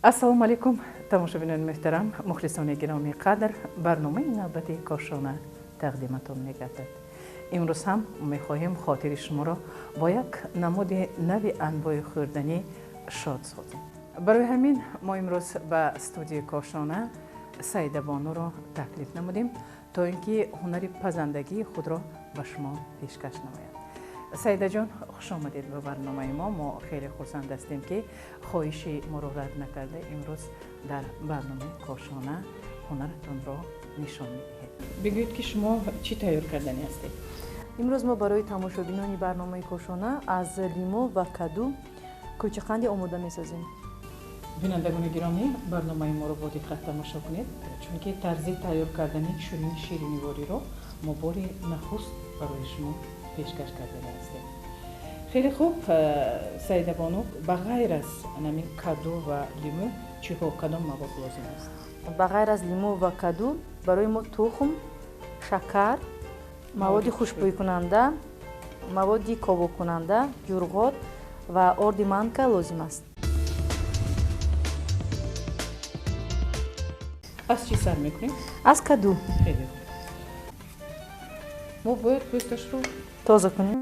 Ассалому алайкум, тамошобинони муҳтарам, мухлисони гиромии қадр, барномаи навбати Кошона тақдиматон мегардад. Имрӯз ҳам мехоҳем хотири шуморо бо як намуди нави анвои хӯрданӣ шод созем. Барои ҳамин мо имрӯз ба студияи Кошона Саидабонуро таклиф намудем, то ин ки ҳунари пазандагии худро ба шумо пешкаш намояд. Саидаҷон, хуш омадед ба барномаи мо. Мо хеле хурсанд ҳастем, ки хоҳиши моро рад накарда имрӯз дар барномаи Кошона ҳунаратонро нишон медиҳед. Бигӯед, ки шумо чӣ тайёр кардани ҳастед? Имрӯз мо барои тамошобинони барномаи Кошона аз лимо ва каду кулчақанде омода месозем. Бинандагони гиромӣ, барномаи моро бо диққат тамошо кунед, чунки тарзи тайёр кардани чунин ширинивориро мо бори нахуст барои шумо пешкаш кардани ҳастем. Хеле хуб, Саидабону, ба ғайр аз ҳамин каду ва лимӯ чиҳо, кадом мавод лозим аст? Ба ғайр аз лимӯ ва каду барои мо тухм, шакар, маводи хушбӯйкунанда, маводи ковокунанда, ҷурғот ва орди манка лозим аст. Аз чӣ сар мекунем? Аз каду. Хеле хуб, мо бояд пӯсташро тоза кунем.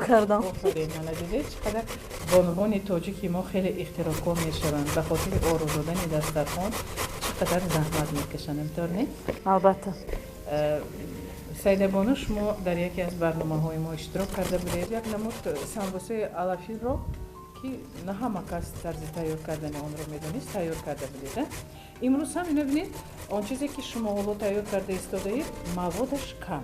Кардам. Офарин, дидед, чӣ қадар бонувони тоҷики мо хеле ихтироъкор мешаванд, ба хотири оро додани дастархон чӣ қадар заҳмат мекашанд, ҳамтор не? Албатта. Саидабону, шумо дар яке аз барномаҳои мо иштирок карда будед. Як намуд самбусаи алафилро, ки на ҳама кас тарзи тайёр кардани онро медонист, тайёр карда будед. Имрӯз ҳам ино бинед, он чизе ки шумо ҳоло тайёр карда истодаед, маводаш кам.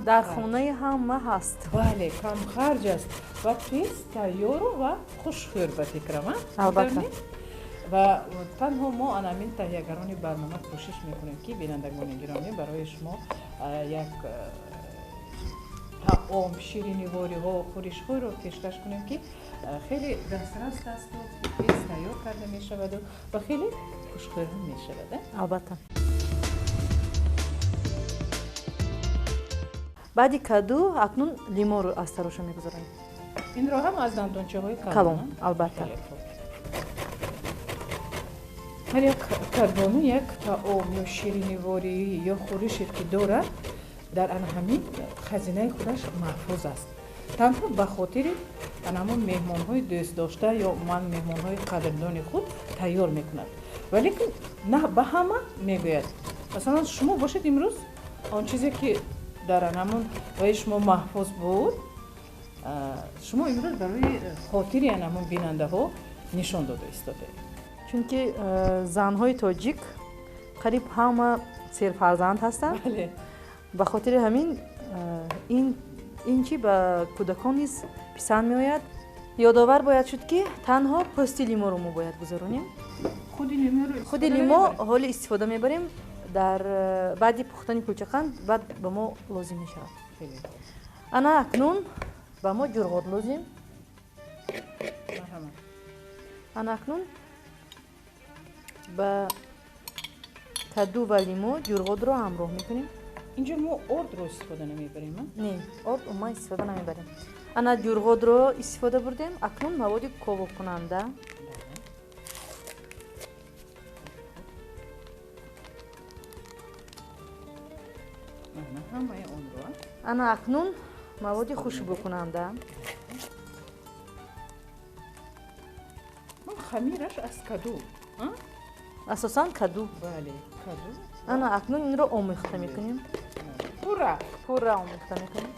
Дар хонаи ҳама ҳаст. Бале, камхарҷ аст ва тез тайёру ва хушхӯр, ба фикрам. Албатта. Ва танҳо мо, анамин таҳиягарони барнома, кӯшиш мекунем, ки, бинандагони гиромӣ, барои шумо як таом, ширинивориҳо, хӯришҳоеро пешкаш кунем, ки хеле дастрас асту тез тайёр карда мешаваду ва хеле хушхӯр ҳам мешавад. Албатта. Баъди каду акнун лиморо аз тароша мегузорем. Инро ҳам аз дандончаҳои калон, албатта. Ҳар як кадбону як таом ё шириниворӣ ё хӯрише ки дорад, дар ана ҳамин хазинаи худаш маҳфуз аст, танҳо ба хотири ана ҳамон меҳмонҳои дӯстдошта ё ман меҳмонҳои қадрдони худ тайёр мекунад, валекин на ба ҳама мегӯяд. Масалан, шумо бошед, имрӯз он чизе ки дар анамон ваи шумо маҳфуз буд, шумо имрӯз барои хотири анамон бинандаҳо нишон дода истодаед. Чунки занҳои тоҷик қариб ҳама серфарзанд ҳастанд, ба хотири ҳамин ин чи ба кӯдакон низ писанд меояд. Ёдовар бояд шуд, ки танҳо пӯсти лиморо мо бояд гузаронем. Худи лимо ҳоли истифода мебарем, дар баъди пухтани кулчақанд баъд ба мо лозим мешавад. Ана акнун ба мо ҷурғот лозим. Ана акнун Ба каду ва лимӯ ҷурғотро ҳамроҳ мекунем. Инҷо мо ордро истифода намебарем? Не, орд умуман истифода намебарем. Ана ҷурғотро истифода бурдем. Акнун маводи ковоккунанда. Ҳамаи онро. Ана акнун маводи хушбӯкунанда. Хамираш аз каду. Асосан каду. Бале, каду. Ана акнун инро омехта мекунем. Пурра. Пурра омехта мекунем.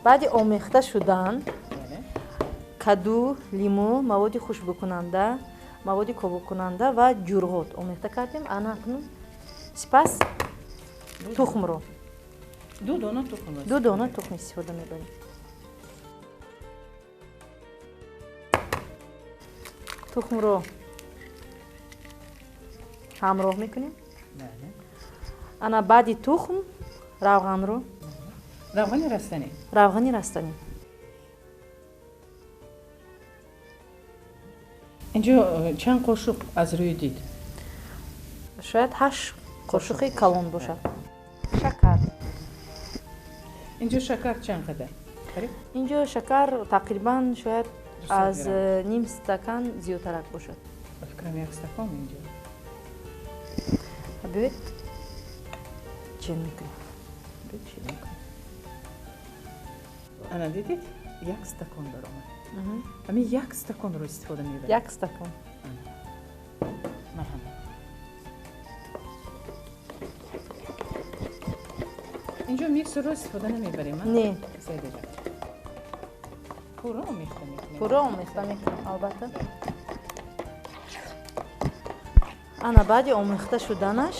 Баъди омехта шудан каду, лимӯ, маводи хушбӯкунанда, маводи ковоккунанда ва ҷурғот омехта кардем. Ана акнун сипас тухмро. Ду дона тухм. Ду дона тухм истифода мебарем. Тухмро ҳамроҳ мекунем. Ана баъди тухм равғанро. Равғани растанӣ. Равғани растанӣ. Инҷо чанд қошуқ аз рӯи дид? Шояд 8 қошуқи калон бошад. Шакар. Инҷо шакар чанд қадар? Инҷо шакар тақрибан шояд аз ним стакан зиёдтарак бошад. Ба фикрам як стакон инҷо. Биёед чен мекунем. Биёед чен мекунем. Ана дидед, як стакон баромад. Ҳамин як стаконро истифода мебарем. Як стакон. Марҳамат. Инҷо миксерро истифода намебарем? Не. Пурра омехта мекунем. Пурра омехта мекунем, албатта. Ана баъди омехта шуданаш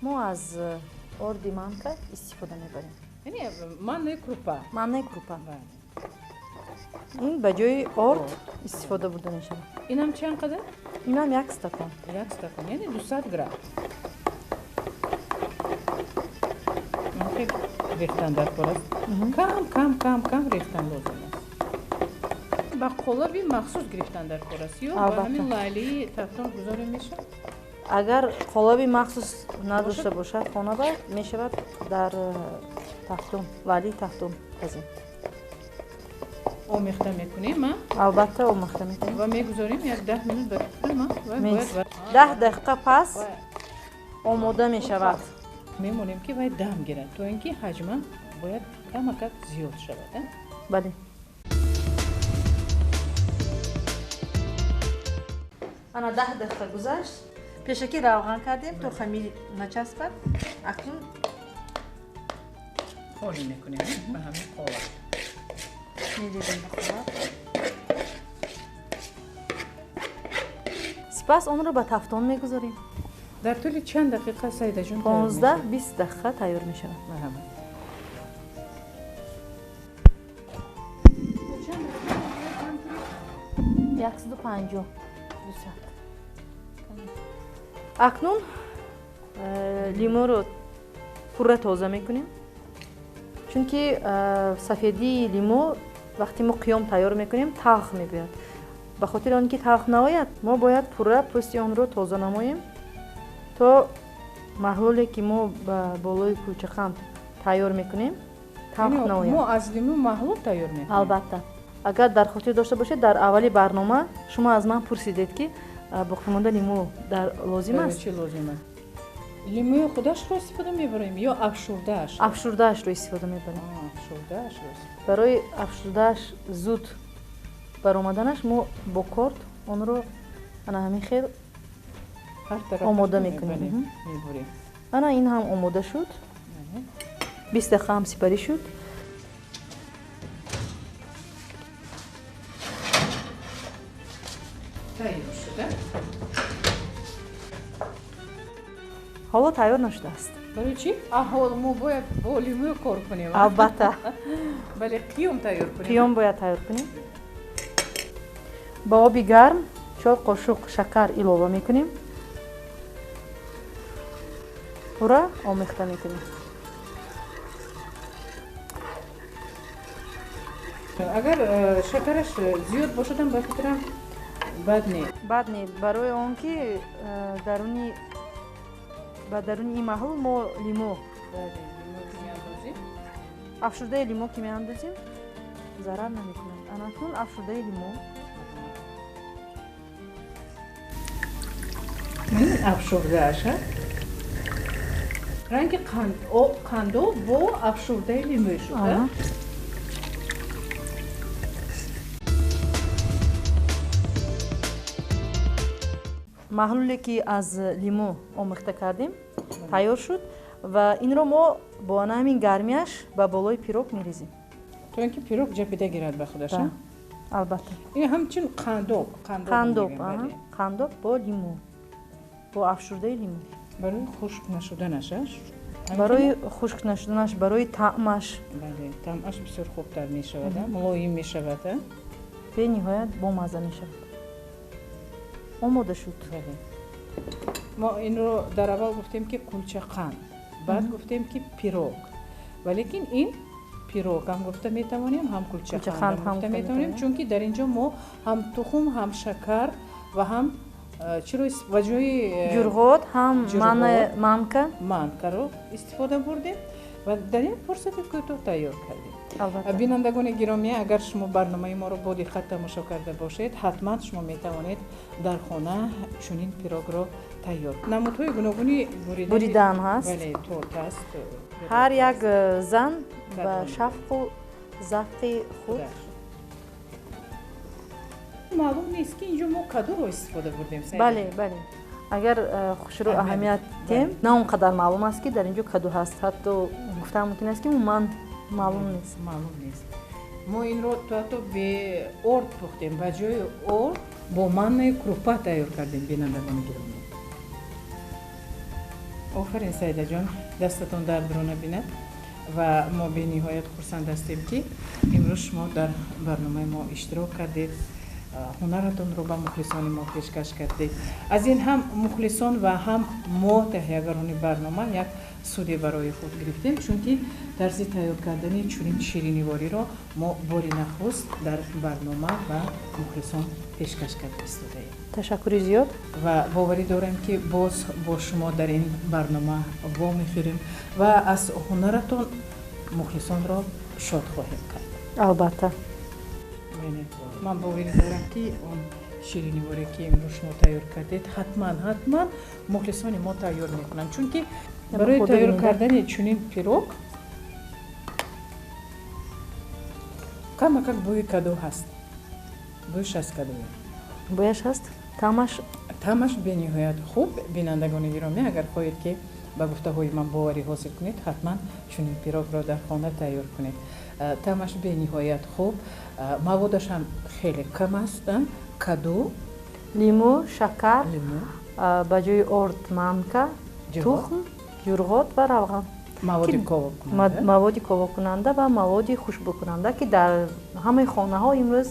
мо аз орди манка истифода мебарем. Яъне маннаи крупа. Маннаи крупа. Ин ба ҷои орд истифода бурда мешавад. Инам чанд қадар? Инам як стакон. Як стакон, яъне 200 грамм. Рехтан дар кор аст. Кам, кам, кам, кам рехтан лозим аст. Ба қолаби махсус гирифтан дар кор аст ё ба ҳамин лаълии тафтон гузорем мешавад? Агар қолаби махсус надошта бошад хона мешавад дар тафтон, лаълии тафтон пазем. Омехта мекунем, а? Албатта омехта мекунем. Ва мегузорем як 10 минут ба фикрам, а? 10 дақиқа пас омода мешавад. Мемонем ки вай дам гирад, то ин ки ҳаҷма бояд камакак зиёд шавад, а? Бале. Ана 10 дақиқа гузашт. Пешакӣ равған кардем то хамир начаспад. Акнун холӣ мекунем ба ҳамин қолаб. Мерезем ба қолаб. Сипас онро ба тафтон мегузорем. Дар тӯли чанд дақиқа Саидаҷон? 15-20 дақиқа тайёр мешавад. Марҳамат. 150, 200. Акнун лимӯро пурра тоза мекунем, чунки сафедии лимӯ вақте мо қиём тайёр мекунем талх мебиёяд. Ба хотири он ки талх наояд, мо бояд пурра пӯсти онро тоза намоем то маҳлуле ки мо ба болои кулчақанд тайёр мекунем талх наояд. Мо аз лимӯ маҳлул тайёр мекунем? Албатта. Агар дар хотир дошта бошед, дар аввали барнома шумо аз ман пурсидед ки боқимонда лимӯ дар лозим аст? Чӣ лозим аст? Лимӯи худашро истифода мебарем ё афшурдаашро? Афшурдаашро истифода мебарем. Афшурдаашро. Барои афшурдааш зуд баромаданаш мо бо корд онро ана ҳамин хел омода мекунем. Ана ин ҳам омода шуд. 20 дақиқа ҳам сипарӣ шуд. Тайёр шуда. Ҳоло тайёр нашудааст. Барои чӣ? Ҳоло мо бояд бо лимӯ кор кунем. Албатта. Бале, қиём тайёр кунем. Қиём бояд тайёр кунем. Ба оби гарм 4 қошуқ шакар илова мекунем. Пурра омехта мекунем. Агар шакараш зиёд бошадам, ба фикрам, бад не. Бад не, барои он ки даруни ба даруни ин маҳлул мо лимо, афшурдаи лимо ки меандозем, зарар намекунад. Анакнун афшурдаи лимо. Афшурдааша ранги қандо бо афшурдаи лимӯ шуда. Маҳлуле ки аз лимӯ омехта кардем, тайёр шуд ва инро мо бо ана ҳамин гармиаш ба болои пирог мерезем. То ин ки пирог ҷапида гирад ба худаш. Албатта. Ин ҳамчун қандоб. Қандоб, қандоб бо лимӯ, бо афшурдаи лимӯ. Барои хушк нашуданаш, барои хушк нашуданаш, барои таъмаш. Бале, таъмаш бисёр хубтар мешавад, мулоим мешавад. Бениҳоят бомазза мешавад. Омода шуд. Мо инро дар аввал гуфтем, ки кулчақанд, баъд гуфтем, ки пирог, валекин ин пирог ҳам гуфта метавонем, ҳам кулчақанд гуфта метавонем, чунки дар ин ҷо мо ҳам тухм, ҳам шакар ва ҳам чиро ба ҷои ҷурғот ҳам манка манкаро истифода бурдем ва дар ин фурсати кӯтоҳ тайёр кардем. Бинандагони гиромӣ, агар шумо барномаи моро бо диққат тамошо карда бошед, ҳатман шумо метавонед дар хона чунин пирогро тайёр. Намудҳои гуногуни буридан ҳаст. Бале, торт аст. Ҳар як зан ба шавқу завқи худ. Маълум нест, ки инҷо мо кадуро истифода бурдем. Бале, бале, агар хушрӯ аҳамият диҳем, на он қадар маълум аст, ки дар ин ҷо каду ҳаст. Ҳатто гуфтан мумкин аст, ки умуман маълум нест. Маълум нест. Мо инро то ҳатто бе орд пухтем, ба ҷои орд бо маннаи крупа тайёр кардем. Бинандагони гиромӣ, офарин, Саидаҷон, дастатон дардро набинад ва мо бениҳоят хурсанд ҳастем, ки имрӯз шумо дар барномаи мо иштирок кардед, ҳунаратонро ба мухлисони мо пешкаш кардед. Аз ин ҳам мухлисон ва ҳам мо, таҳиягарони барнома, як суде барои худ гирифтем, чунки тарзи тайёр кардани чунин ширинивориро мо бори нахуст дар барнома ба мухлисон пешкаш карда истодаем. Ташаккури зиёд. Ва боварӣ дорем, ки боз бо шумо дар ин барнома вомехӯрем ва аз ҳунаратон мухлисонро шод хоҳем кард. Албатта. Ман боварӣ дорам, ки он шириниворе, ки имрӯз шумо тайёр кардед, ҳатман, ҳатман мухлисони мо тайёр мекунанд, чунки барои тайёр кардани чунин пирог камакак бӯи каду ҳаст, бӯяш аз кадуе. Бӯяш ҳаст, таъмаш. Таъмаш бениҳоят хуб. Бинандагони гиромӣ, агар хоҳед, ки ба гуфтаҳои ман боварӣ ҳосил кунед, ҳатман чунин пирогро дар хона тайёр кунед. Таъмаш бениҳоят хуб, маводаш ҳам хеле кам аст: каду, лимӯ, шакар, ба ҷои орд манка, тухм, ҷурғот ва равған. Маводи ковокунанда ва маводи хушбӯкунанда, ки дар ҳамаи хонаҳо имрӯз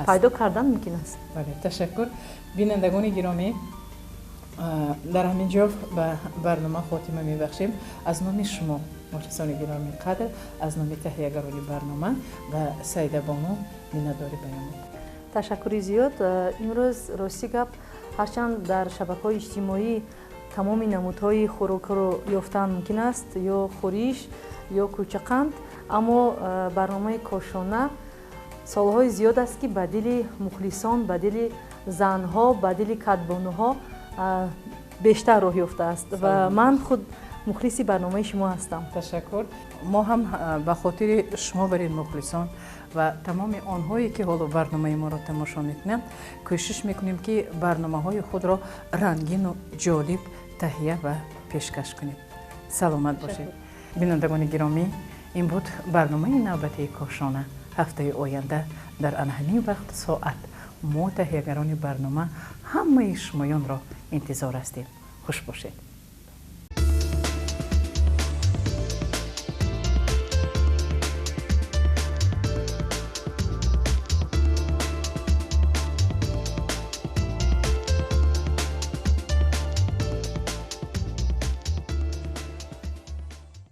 пайдо кардан мумкин аст. Бале, ташаккур. Бинандагони гиромӣ, дар ҳамин ҷо ба барнома хотима мебахшем. Аз номи шумо, мухлисони гиромии қадр, аз номи таҳиягарони барнома ба Саидабону миннатдорӣ баён мекунем. Ташаккури зиёд. Имрӯз, рости гап, ҳарчанд дар шабакаҳои иҷтимоӣ тамоми намудҳои хӯрокро ёфтан мумкин аст, ё хӯриш, ё кулчақанд, аммо барномаи Кошона солҳои зиёд аст, ки ба дили мухлисон, ба дили занҳо, ба дили кадбонуҳо бештар роҳ ёфтааст ва ман худ мухлиси барномаи шумо ҳастам. Ташаккур. Мо ҳам ба хотири шумо, бар ин мухлисон ва тамоми онҳое, ки ҳоло барномаи моро тамошо мекунанд, кӯшиш мекунем, ки барномаҳои худро рангину ҷолиб таҳия ва пешкаш кунем. Саломат бошед. Бинандагони гиромӣ, ин буд барномаи навбатии Кошона. Ҳафтаи оянда дар ана ҳамин вақт соат мо, таҳиягарони барнома, ҳамаи шумоёнро интизор ҳастем. Хуш бошед.